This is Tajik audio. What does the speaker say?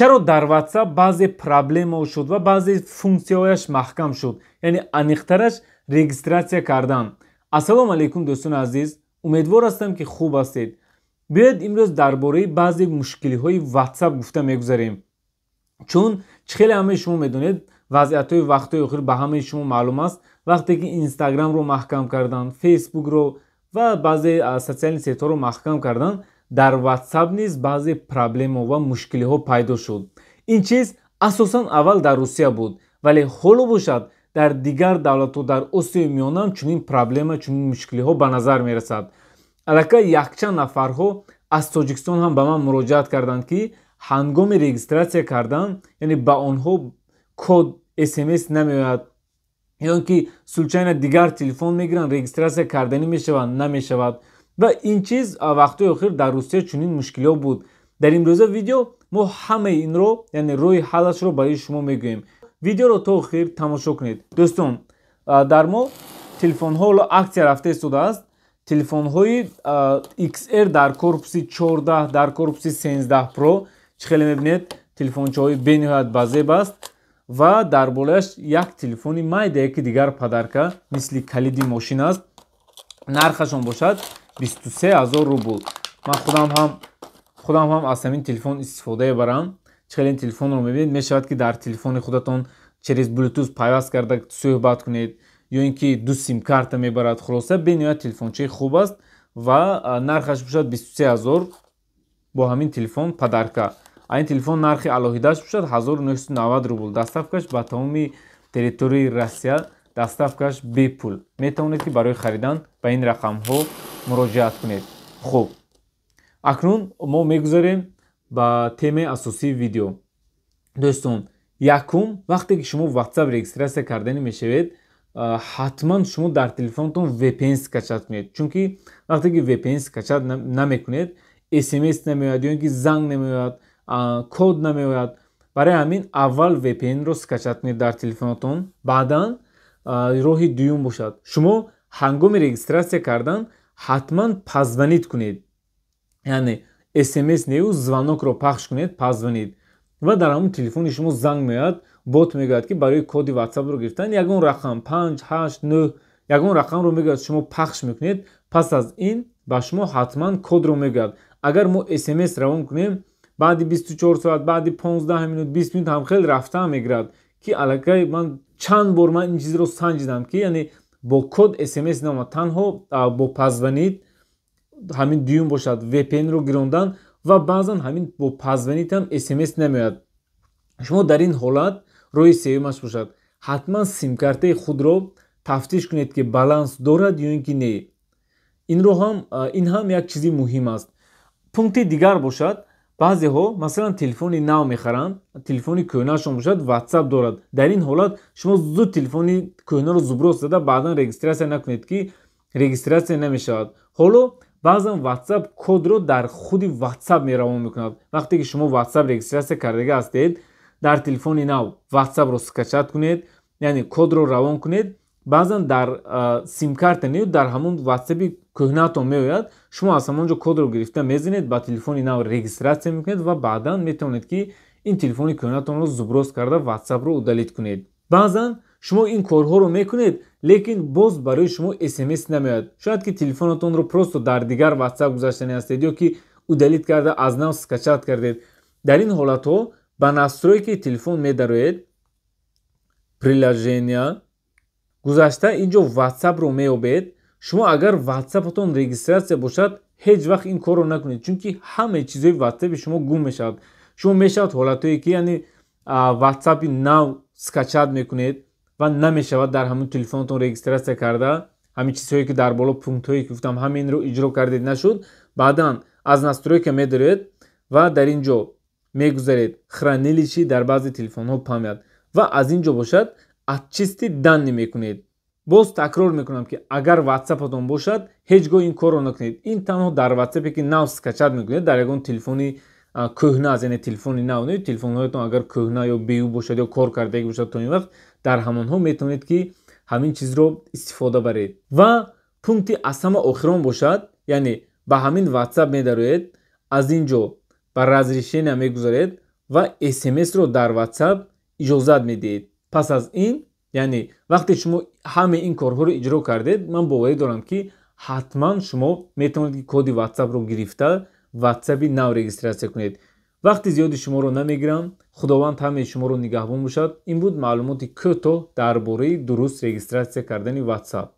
Чаро дар WhatsApp баъзе проблемаҳо шуд ва баъзе функсияҳояш маҳкам шуд, яъне аниқтараш регистрация кардан? Ассалому алайкум, дӯстони азиз, умедвор ҳастам, ки хуб ҳастед. Биёед, имрӯз дар бораи баъзе мушкилиҳои WhatsApp гуфта мегузарем, чун чӣ хеле ҳамаи шумо медонед, вазъиятҳои вақтҳои охир ба ҳамаи шумо маълум аст. Вақте ки Инстаграмро маҳкам карданд, Фейсбукро ва баъзе социальный сеть ҳоро маҳкам карданд, дар WhatsApp низ баъзе проблема ва мушкилиҳо пайдо шуд. Ин чиз асосан аввал дар Русия буд, вале ҳоло бошад, дар дигар давлатҳо дар Осиёи Миёнаам чунин проблема, чунин мушкилиҳо ба назар мерасад. Аллакай якчанд нафарҳо аз Тоҷикистон ҳам ба ман муроҷиат карданд, ки ҳангоми регистрация кардан, яъне ба онҳо код, СМС намеояд ё ин ки случайно дигар телефон мегиранд, регистрация карданӣ мешавад, намешавад. Ва ин чиз вақтҳои охир дар Русия чунин мушкилиҳо буд. Дар имрӯза видео мо ҳамаи инро, яъне роҳи ҳаллашро барои шумо мегӯем. Видеоро то охир тамошо кунед. Дӯстон, дар мо телефонҳо ҳоло акция рафта истодааст. Телефонҳои XR дар корпуси 14, дар корпуси 13 Pro. Чӣ хеле мебинед, телефончаҳои бениҳоят базеб аст ва дар болояш як телефони майда, яки дигар подарка, мисли калиди мошин аст. Нархашон бошад 23 ҳазор рубл. Ман худам ҳам аз ҳамин телефон истифода мебарам. Чӣ хеле ин телефонро мебинед, мешавад, ки дар телефони худатон через Bluetooth пайваст карда суҳбат кунед ё ин ки ду симкарта мебарад. Хулоса, бениҳоят телефончаи хуб аст ва нархаш бошад 23 ҳазор, бо ҳамин телефон подарка. Ин телефон нархи алоҳидааш бошад 1990 рубл. Доставка ш ба тамоми территорияи Россия, доставка ш бепул. Метавонед, ки барои харидан ба ин рақамҳо муроҷиат кунед. Хуб, акнун мо мегузарем ба темаи асосии видео. Дӯстон, якум, вақте ки шумо WhatsApp регистрация карданӣ мешавед, ҳатман шумо дар телефонтон VPN скачать кунед, чунки вақте ки VPN скачать намекунед, СМС намеояд ё ин ки занг намеояд, код намеояд. Барои ҳамин аввал VPN-ро скачать кунед дар телефонатон. Баъдан роҳи дуюм бошад, шумо ҳангоми регистрация кардан ҳатман позвонить кунед, яъне СМС нею, звонок ро пахш кунед, позвонить, ва дар ҳамон телефони шумо занг меояд. Бот мегӯяд, ки барои коди ватсапро гирифтан ягон рақам, панҷ, ҳашт, нӯҳ, ягон рақамро мегӯяд, шумо пахш мекунед. Пас аз ин ба шумо ҳатман кодро мегӯяд. Агар мо СМС равон кунем, баъди 24 соат, баъди 15 минут, 20 минут ҳам хел рафта мегирад, ки аллакай ман чанд бор ман ин чизро санҷидам, ки яъне бо код СМС наомад, танҳо бо позвонить. Ҳамин дуюм бошад, VPN-ро гирондан ва баъзан ҳамин бо позвонить ҳам СМС намеояд. Шумо дар ин ҳолат, роҳи сеюмаш бошад, ҳатман симкартаи худро тафтиш кунед, ки баланс дорад ё ин ки не. Инро ҳам, ин ҳам як чизи муҳим аст. Пункти дигар бошад, баъзеҳо, масалан, телефони нав мехаранд, телефони кӯҳнаашон бошад WhatsApp дорад. Дар ин ҳолат шумо зуд телефони кӯҳнаро сброс зада, баъдан регистрация накунед, ки регистрация намешавад. Ҳоло баъзан WhatsApp кодро дар худи WhatsApp меравон мекунад. Вақте ки шумо WhatsApp регистрация кардага ҳастед, дар телефони нав WhatsAppро скачать кунед, яъне кодро равон кунед. Баъзан дар симкарта нею, дар ҳамон ватсапи кӯҳнаатон меояд. Шумо аз ҳамон ҷо кодро гирифта мезанед, ба телефони нав регистрация мекунед ва баъдан метавонед, ки ин телефони кӯҳнаатонро сброс карда, ватсапро удалить кунед. Баъзан шумо ин корҳоро мекунед, лекин боз барои шумо СМС намеояд. Шояд ки телефонатонро просто дар дигар ватсап гузаштани ҳастед ё ки удалить карда, аз нав скачать кардед. Дар ин ҳолатҳо ба настройки телефон медароед, приложения гузашта, инҷо ватсапро меёбед. Шумо агар ватсапатон регистрация бошад, ҳеҷ вақт ин корро накунед, чунки ҳамаи чизҳои ватсапи шумо гум мешавад. Шумо мешавад ҳолатҳое, ки яъне ватсапи нав скачать мекунед ва намешавад дар ҳамон телефонатон регистрация карда. Ҳамин чизҳое, ки дар боло, пунктҳое, ки гуфтам, ҳаминро иҷро кардед, нашуд. Баъдан аз настройка медоред ва дар ин ҷо мегузаред хранилище, дар баъзе телефонҳо память, ва аз ин ҷо бошад, очистить данные мекунед. Боз такрор мекунам, ки агар ватсапатон бошад, ҳеҷ гоҳ ин корро накунед. Ин танҳо дар ватсапе, ки нав скачать мекунед, дар ягон телефони кӯҳна аст, яъне телефони нав не, телефонҳоятон агар кӯҳна ё бею бошад ё кор кардаги бошад то ин вақт, дар ҳамонҳо метавонед, ки ҳамин чизро истифода баред. Ва пункти аз ҳама охирон бошад, яъне ба ҳамин ватсап медароед, аз ин ҷо ба разрешения мегузаред. Ва СМС-ро дар WhatsApp иҷозат медиҳед. Пас аз ин, яъне вақте шумо ҳамаи ин корҳоро иҷро кардед, ман боварӣ дорам, ки ҳатман шумо метавонед, ки коди WhatsApp-ро гирифта, WhatsApp-и нав регистрация кунед. Вақти зиёди шуморо намегирам. Худованд ҳамаи шуморо нигаҳбон бошад. Ин буд маълумоти кӯтоҳ дар бораи дуруст регистрация кардани WhatsApp.